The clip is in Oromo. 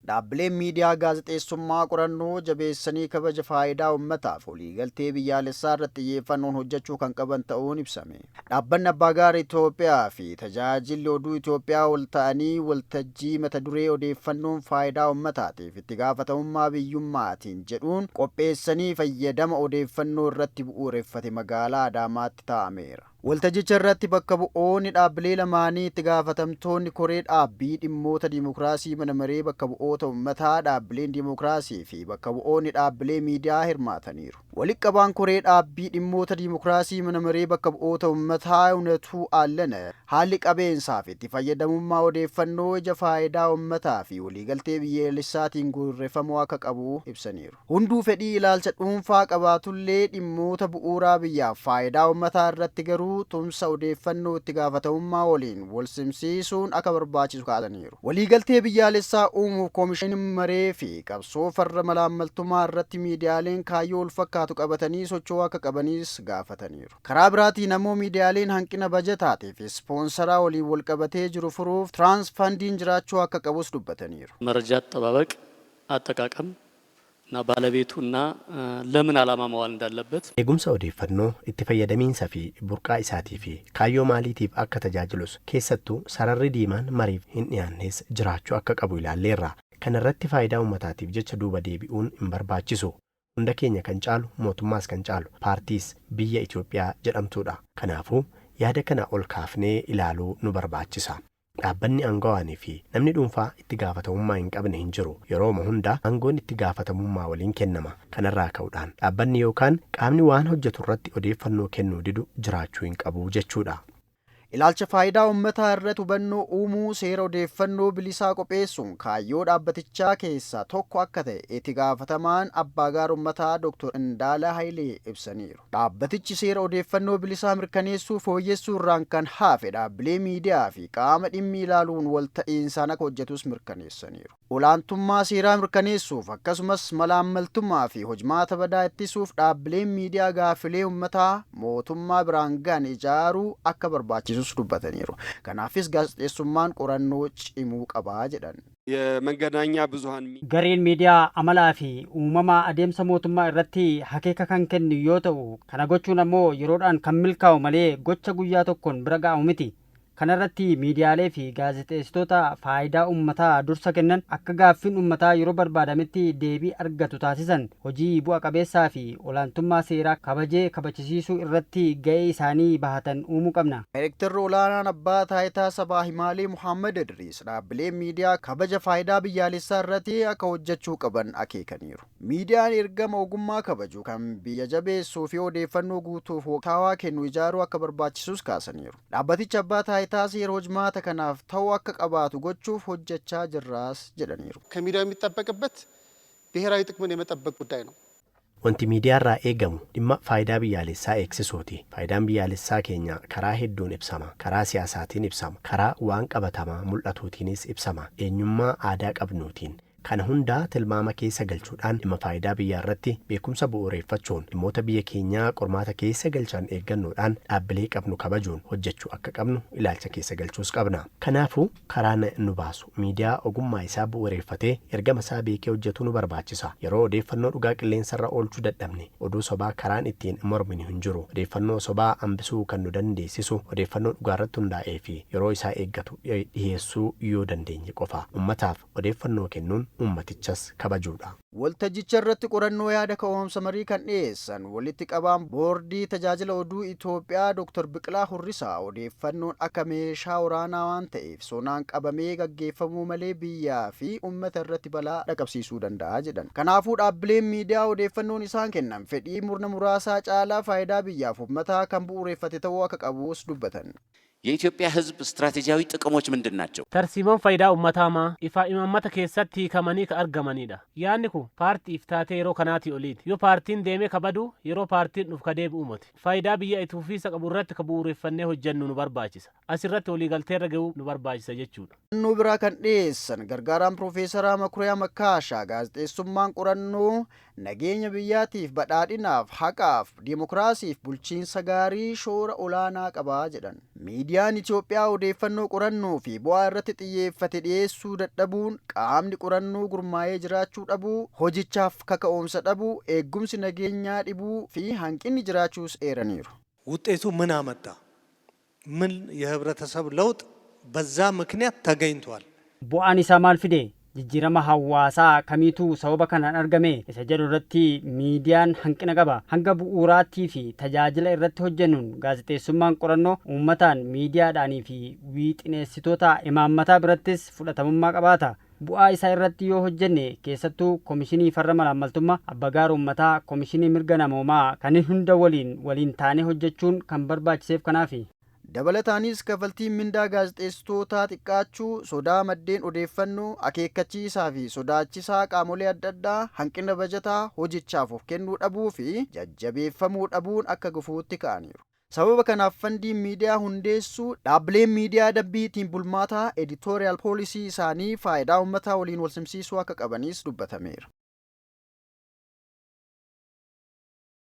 Dhaabbileen miidiyaa gaazexeessummaa qorannoo jabeessanii kabaja faayidaa uummataaf waliigaltee biyyaalessaa irratti xiyyeeffannoon hojjechuu kan qaban ta'uun ibsame. Dhaabbanni Abbaa Gaar Itoophiyaa fi tajaajilli oduu Itoophiyaa wal ta'anii waltajjii mata duree odeeffannoon faayidaa uummataatiif itti gaafatamummaa biyyummaatiin jedhuun qopheessanii fayyadama odeeffannoo irratti bu'uureffate magaalaa Adaamaatti taa'ameera. Waltajjicha irratti bakka bu'oonni dhaabbilee lamaanii, itti gaafatamtoonni koree dhaabbii dhimmoota diimokiraasii mana maree bakka bu'oota uummataa, dhaabbileen diimokiraasii fi bakka bu'oonni dhaabbilee miidiyaa hirmaataniiru. Walitti qabaan koree dhaabbii dhimmoota diimokiraasii mana maree bakka bu'oota uummataa Iwunatuu Allana, haalli qabeensaa fi itti fayyadamummaa odeeffannoo ija faayidaa uummataa fi waliigaltee biyyaalessaatiin gurreeffamuu akka qabu ibsaniiru. Hunduu fedhii ilaalcha dhuunfaa qabaatullee, dhimmoota bu'uuraa biyyaaf faayidaa uummataa irratti garuu tumsa odeeffannoo itti gaafatamummaa waliin wal simsiisuun akka barbaachisu kaasaniiru. Waliigaltee biyyaalessaa uumuuf koomishiniin maree fi qabsoo farra malaammaltummaa irratti miidiyaaleen kaayyoo wal fakkaatu qabatanii socho'uu akka qabanis gaafataniiru. Karaa biraatiin ammoo miidiyaaleen hanqina bajataatii fi ispoonsaraa waliin wal qabatee jiru furuuf trust fundiin jiraachuu akka qabus dubbataniiru. መረጃ አጠባበቅ አጠቃቀም እና ባለቤቱ እና ለምን ዓላማ መዋል እንዳለበት Eegumsa odeeffannoo, itti fayyadamiinsa fi burqaa isaatii fi kaayyoo maaliitiif akka tajaajilus, keessattuu sararri diimaan mariif hin dhiyaannes jiraachuu akka qabu ilaalleerra. Kana irratti faayidaa uummataatiif jecha duuba deebi'uun hin barbaachisu. Hunda keenya kan caalu, mootummaas kan caalu, paartiis biyya Itoophiyaa jedhamtuudha. Kanaafuu yaada kana ol kaafnee ilaaluu nu barbaachisa. Dhaabbanni aangawaanii fi namni dhuunfaa itti gaafatamummaa hin qabne hin jiru. Yerooma hunda aangoon itti gaafatamummaa waliin kennama. Kanarraa ka'uudhaan dhaabbanni yookaan qaamni waan hojjetu irratti odeeffannoo kennuu didu jiraachuu hin qabu jechuudha. Ilaalcha faayidaa uummataa irratti hubannoo uumuu, seera odeeffannoo bilisaa qopheessuun kaayyoo dhaabbatichaa keessaa tokko akka ta'e itti gaafatamaan abbaa gaar uummataa Dr. Indaala Hayilee ibsaniiru. Dhaabbatichi seera odeeffannoo bilisaa mirkaneessuu fooyyessuu irraan kan hafe dhaabbilee miidiyaa fi qaama dhimmi ilaaluun walta'iinsaan akka hojjetus mirkaneessaniiru. Olaantummaa seeraa mirkaneessuuf akkasumas malaammaltummaa fi hojmaata badaa ittisuuf dhaabbileen miidiyaa gaaffilee uummataa mootummaa biraan gahan ijaaruu akka barbaachisus dubbataniiru. Kanaafis gaazexeessummaan qorannoo cimuu qabaa jedhan. የመገናኛ ብዙኃን Gareen miidiyaa amalaa fi uumama adeemsa mootummaa irratti akeeka kan kennu yoo ta'u, kana gochuun ammoo yeroodhaan kan milkaa'u malee gocha guyyaa tokkoon bira ga'amu miti. Kana irratti miidiyaalee fi gaazexeessitoota faayidaa uummataa dursa kennan, akka gaaffiin uummataa yeroo barbaadametti deebii argatu taasisan, hojii bu'a qabeessaa fi olaantummaa seeraa kabajee kabachisiisuu irratti ga'ee isaanii bahatan uumuu qabna. Daayirektarri olaanaan abbaa taayitaa sabaa himaalee Muhammad Idriis dhaabbileen miidiyaa kabaja faayidaa biyyaalessaa irratti akka hojjechuu qaban akeekaniiru. Miidiyaan ergama ogummaa kabaju, kan biyya jabeessuu fi odeeffannoo guutuuf waqtaawaa kennu ijaaruu akka barbaachisus kaasaniiru. Dhaabbatichi abbaa taayitaa seera hojmaata kanaaf ta'uu akka qabaatu gochuuf hojjechaa jirraas jedhaniiru. ከሚዲያው የሚጠበቅበት ብሔራዊ ጥቅምን የመጠበቅ ጉዳይ ነው። Wanti miidiyaarraa eegamu dhimma faayidaa biyyaalessaa eegsisuuti. Faayidaan biyyaalessaa keenya karaa hedduun ibsama. Karaa siyaasaatiin ibsama. Karaa waan qabatamaa mul'atuutiinis ibsama. Eenyummaa aadaa qabnuutiin. Kana hundaa tilmaama keessa galchuudhaan dhimma faayidaa biyyaa irratti beekumsa bu'uureeffachuun, dhimmoota biyya keenyaa qormaata keessa galchan eeggannoodhaan, dhaabbilee qabnu kabajuun hojjechuu akka qabnu ilaalcha keessa galchuus qabna. Kanaafuu karaa nu baasu miidiyaa ogummaa isaa bu'uureeffatee ergama isaa beekee hojjetu nu barbaachisa. Yeroo odeeffannoo dhugaa qilleensarra oolchuu dadhabne, oduu sobaa karaan ittiin morminu hin jiru. Odeeffannoo sobaa hambisuu kan nu dandeessisu odeeffannoo dhugaarratti hundaa'ee fi yeroo isaa eeggatu dhiyeessuu yoo dandeenye qofa. Ummataaf odeeffannoo kennuun ummatichas kabajuudha. Waltajjicha irratti qorannoo yaada ka'umsa marii kan dhiyeessan walitti qabaan boordii tajaajila oduu Itoophiyaa Dr. Biqilaa Hurrisaa, odeeffannoon akka meeshaa waraanaa waan ta'eef sonaan qabamee gaggeeffamuu malee biyyaa fi uummata irratti balaa dhaqqabsiisuu danda'a jedhan. Kanaafuu dhaabbileen miidiyaa odeeffannoon isaan kennan fedhii murna muraasaa caalaa faayidaa biyyaaf uummataa kan bu'uureffate ta'uu akka qabus dubbatan. የኢትዮጵያ ሕዝብ ስትራቴጂያዊ ጥቅሞች ምንድን ናቸው? Tarsiimoon faayidaa uummataa maa ifaa imaammata keessatti hiikamanii ka argamanidha. Yaadni kun paartiif taatee yeroo kanaatii oliiti. Yoo paartiin deemee ka badu, yeroo paartiin dhufu ka deebi'u miti. Faayidaa biyya itti fufiinsa qabu irratti ka bu'uureffannee hojjennu nu barbaachisa. Asirratti waliigalteerra ga'uu nu barbaachisa jechuudha. Nu biraa kan dhiyeessan gargaaraan Piroofeesaraa Makuriyaa Makkaashaa, gaazexeessummaan qorannoo nageenya biyyaatiif, badhaadhinaaf, haqaaf, dimokiraasiif, bulchiinsa gaarii shoora olaanaa qabaa jedhan. Miidiyaan Itoophiyaa odeeffannoo qorannoo fi bu'aa irratti xiyyeeffate dhiyeessuu dadhabuun, qaamni qorannoo gurmaa'ee jiraachuu dhabuu, hojichaaf kaka'umsa dhabuu, eegumsi nageenyaa dhibuu fi hanqinni jiraachuus eeraniiru. ውጤቱ ምን አመጣ? ምን የህብረተሰብ ለውጥ በዛ ምክንያት ተገኝቷል? Bu'aan isaa maal fide? Jijjiirama hawaasaa kamiitu sababa kanaan argame? Isa jedhu irratti miidiyaan hanqina qaba. Hanga bu'uuraattii fi tajaajila irratti hojjennuun gaazexeessummaan qorannoo uummataan, miidiyaadhaanii fi wixineessitoota imaammataa birattis fudhatamummaa qabaata. Bu'aa isaa irratti yoo hojjenne, keessattuu Komishinii Farra Malaammaltummaa, Abbagaar Uummataa, Komishinii Mirga Namoomaa kanneen hunda waliin taanee hojjechuun kan barbaachiseef kanaafi. Dabalataanis kaffaltiin mindaa gaazexeessitootaa xiqqaachuu, sodaa maddeen odeeffannoo, akeekkachiisaa fi sodaachisaa qaamolee adda addaa, hanqina bajataa, hojichaaf of kennuu dhabuu fi jajjabeeffamuu dhabuun akka gufuutti ka'aniiru. Sababa kanaaf fandiin miidiyaa hundeessuu, dhaabbileen miidiyaa dambii ittiin bulmaataa, editorial policy isaanii faayidaa uummataa waliin walsimsiisuu akka qabanis dubbatameera.